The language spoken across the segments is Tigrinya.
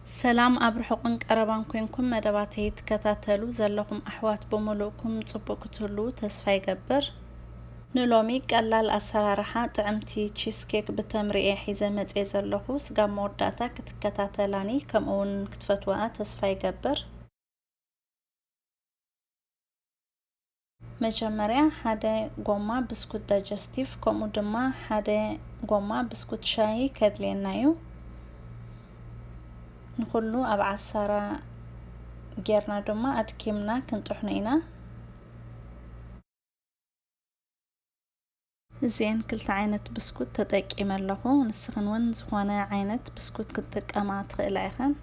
ሰላም ኣብ ርሑቕን ቀረባን ኮንኩም መደባተይ ትከታተሉ ዘለኹም ኣሕዋት ብምሉእኩም ጽቡቕ ክትህሉ ተስፋ ይገብር። ንሎሚ ቀላል ኣሰራርሓ ጥዕምቲ ቺዝ ኬክ ብተምሪ እየ ሒዘ መጽየ ዘለኹ። ስጋብ መወዳእታ ክትከታተላኒ ከምኡ እውን ክትፈትዋ ተስፋ ይገብር። መጀመርያ ሓደ ጎማ ብስኩት ዳይጀስቲቭ ከምኡ ድማ ሓደ ጎማ ብስኩት ሻሂ ከድልየና እዩ። ንኹሉ ኣብ ዓሳራ ጌርና ድማ ኣድኪምና ክንጥሕኖ ኢና። እዚኤን ክልተ ዓይነት ብስኩት ተጠቂመ ኣለኹ። ንስኽን እውን ዝኾነ ዓይነት ብስኩት ክትጥቀማ ትኽእላ ኢኽን።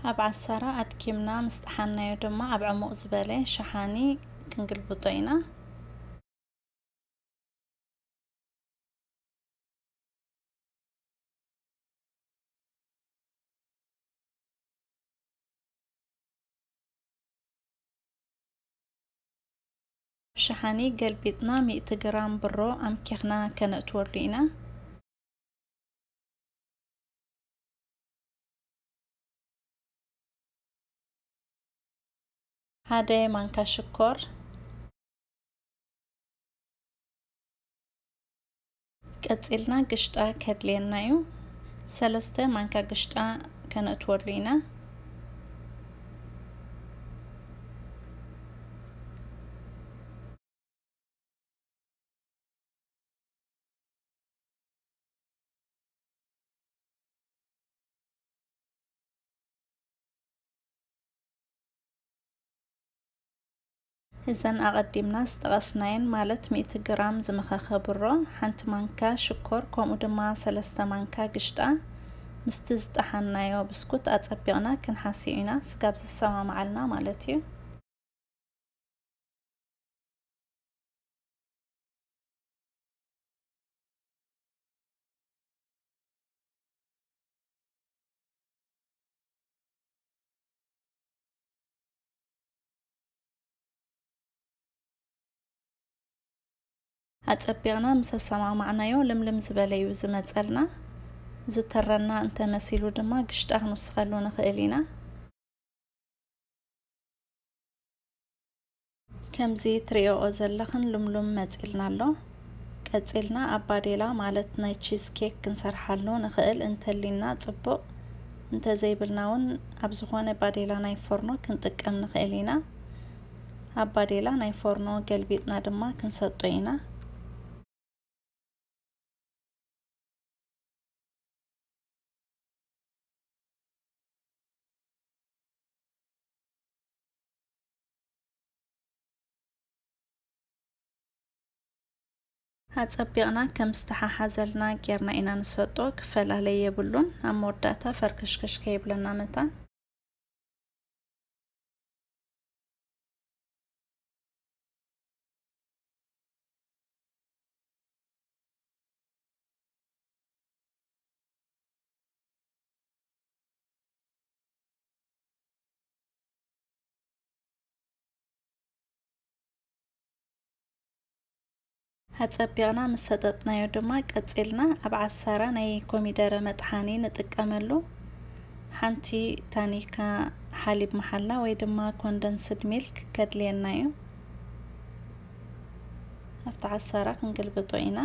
ኣብ ዓሳራ ኣድኪምና ምስ ጠሓናዮ ድማ ኣብ ዕሙቕ ዝበለ ሸሓኒ ክንግልብጦ ኢና። ብሸሓኒ ገልቢጥና ሚእቲ ግራም ብሮ ኣምኪኽና ከነእትወሉ ኢና። ሓደ ማንካ ሽኮር። ቀጺልና ግሽጣ ከድልየና እዩ። ሰለስተ ማንካ ግሽጣ ከነእትወሉ ኢና። እዘን ኣቐዲምና ዝጠቐስናየን፣ ማለት ሚእቲ ግራም ዝመኸኸ ብሮ፣ ሓንቲ ማንካ ሽኮር፣ ከምኡ ድማ ሰለስተ ማንካ ግሽጣ፣ ምስቲ ዝጠሓንናዮ ብስኩት ኣጸቢቕና ክንሓስዮ ኢና፣ ስጋብ ዝሰማማዓልና ማለት እዩ። ኣጸቢቕና ምስ ኣሰማማዕናዮ ልምልም ዝበለ እዩ ዝመጸልና። ዝተረና እንተመሲሉ ድማ ግሽጣ ክንውስኸሉ ንኽእል ኢና። ከምዚ ትርእዮኦ ዘለኽን ልምሉም መጺልና ኣሎ። ቀጺልና ኣብ ባዴላ ማለት ናይ ቺዝ ኬክ ክንሰርሓሉ ንኽእል እንተሊና ጽቡቕ፣ እንተዘይብልና እውን ኣብ ዝኾነ ባዴላ ናይ ፎርኖ ክንጥቀም ንኽእል ኢና። ኣብ ባዴላ ናይ ፎርኖ ገልቢጥና ድማ ክንሰጦ ኢና። ኣጸቢቕና ከም ዝተሓሓዘልና ጌርና ኢና ንሰጦ፣ ክፈላለ የብሉን። ኣብ መወዳእታ ፈርክሽክሽ ከይብለና መታን። ኣጸቢቕና ምስ ሰጠጥናዮ ድማ ቀጺልና ኣብ ዓሳራ ናይ ኮሚደረ መጥሓኒ ንጥቀመሉ። ሓንቲ ታኒካ ሓሊብ መሓላ ወይ ድማ ኮንደንስድ ሚልክ ከድልየና እዩ። ኣብቲ ዓሳራ ክንግልብጦ ኢና።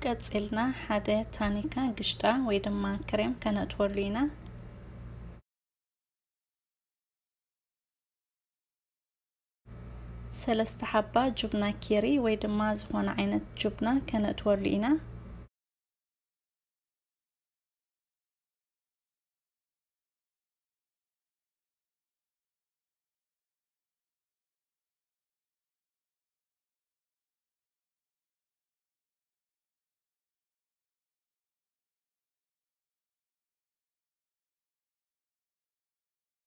ቀጺልና ሓደ ታኒካ ግሽጣ ወይ ድማ ክሬም ከነእትወሉ ኢና። ሰለስተ ሓባ ጁብና ኬሪ ወይ ድማ ዝኾነ ዓይነት ጁብና ከነእትወሉ ኢና።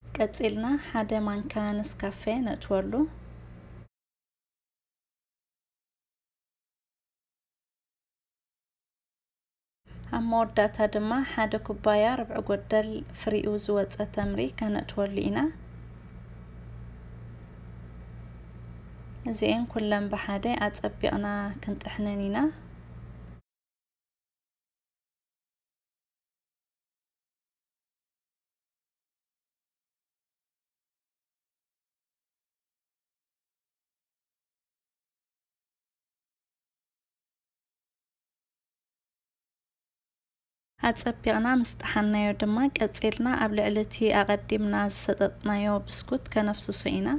ቀጺልና ሓደ ማንካ ነስካፌ ነእትወሉ። ኣብ መወዳእታ ድማ ሓደ ኩባያ ርብዒ ጎደል ፍሪኡ ዝወጸ ተምሪ ከነእትወሉ ኢና። እዚኤን ኩለን ብሓደ ኣጸቢቕና ክንጥሕነን ኢና። ኣጸቢቕና ምስ ጠሓንናዮ ድማ፣ ቀጺልና ኣብ ልዕሊ እቲ ኣቐዲምና ዝሰጠጥናዮ ብስኩት ከነፍስሶ ኢና።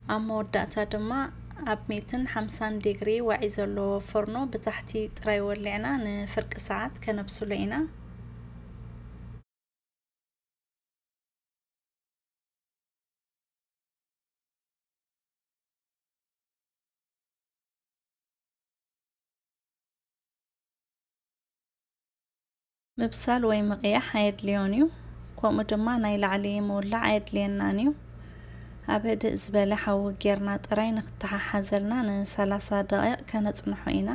ኣብ መወዳእታ ድማ ኣብ ሚእትን ሓምሳን ዲግሪ ዋዒ ዘለዎ ፎርኖ ብታሕቲ ጥራይ ወሊዕና ንፍርቂ ሰዓት ከነብስሎ ኢና። ምብሳል ወይ ምቕያሕ ኣየድልዮን እዩ። ከምኡ ድማ ናይ ላዕሊ ምውላዕ ኣየድልየናን እዩ። ኣብ ህድእ ዝበለ ሓዊ ጌርና ጥራይ ንክተሓሓዘልና ንሰላሳ ደቂቕ ከነጽንሖ ኢና።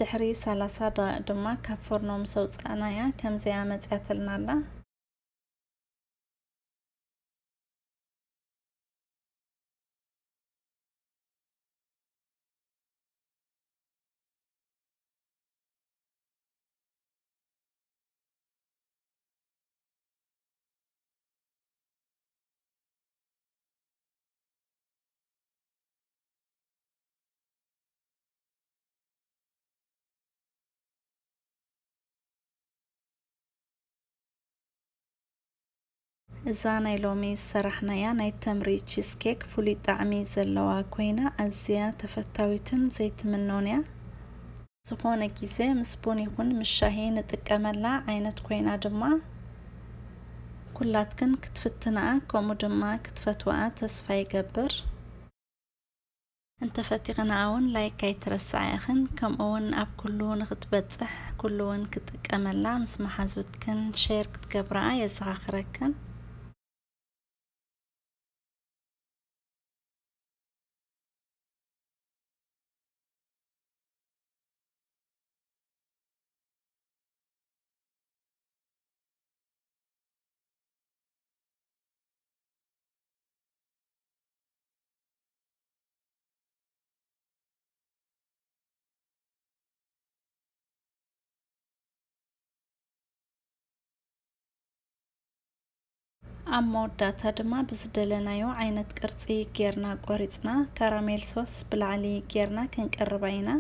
ድሕሪ ሰላሳ ደቂቕ ድማ ካብ ፎርኖ ምስ ኣውጻእናያ ከምዚኣ መጺኣትልና ኣላ። እዛ ናይ ሎሚ ዝሰራሕናያ ናይ ተምሪ ቺዝ ኬክ ፍሉይ ጣዕሚ ዘለዋ ኮይና፣ ኣዝያ ተፈታዊትን ዘይትምኖን እያ። ዝኾነ ግዜ ምስ ቡን ይኹን ምስ ሻሂ ንጥቀመላ ዓይነት ኮይና ድማ፣ ኩላትክን ክትፍትንኣ ከምኡ ድማ ክትፈትውኣ ተስፋ ይገብር። እንተፈቲኽንኣ እውን ላይክ ኣይትረስዓ ኢኽን፣ ከምኡ እውን ኣብ ኩሉ ንኽትበጽሕ ኩሉ እውን ክጥቀመላ ምስ መሓዙትክን ሼር ክትገብርኣ የዘኻኽረክን። ኣብ መወዳእታ ድማ ብዝደለናዮ ዓይነት ቅርጺ ጌርና ቆሪጽና ካራሜል ሶስ ብላዕሊ ጌርና ክንቅርባ ኢና።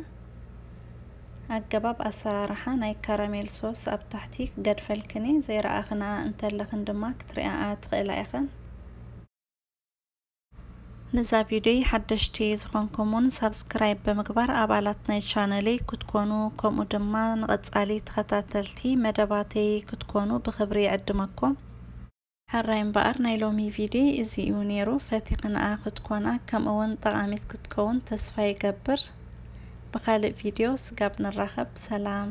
ኣገባብ ኣሰራርሓ ናይ ካራሜል ሶስ ኣብ ታሕቲ ክገድፈልክን እየ፣ ዘይረኣኽንኣ እንተለኽን ድማ ክትሪኣኣ ትኽእላ ኢኽን። ንዛ ቪድዮይ ሓደሽቲ ዝኾንኩምውን ሳብስክራይብ ብምግባር ኣባላት ናይ ቻነለይ ክትኮኑ፣ ከምኡ ድማ ንቐጻሊ ተኸታተልቲ መደባተይ ክትኮኑ ብኽብሪ ይዕድመኩም። ሕራይ እምበኣር ናይ ሎሚ ቪድዮይ እዚ እዩ ነይሩ። ፈቲኽንኣ ክትኮና ከምኡውን ጠቓሚት ክትከውን ተስፋ ይገብር። ብኻልእ ቪድዮ ስጋብ ንራኸብ፣ ሰላም።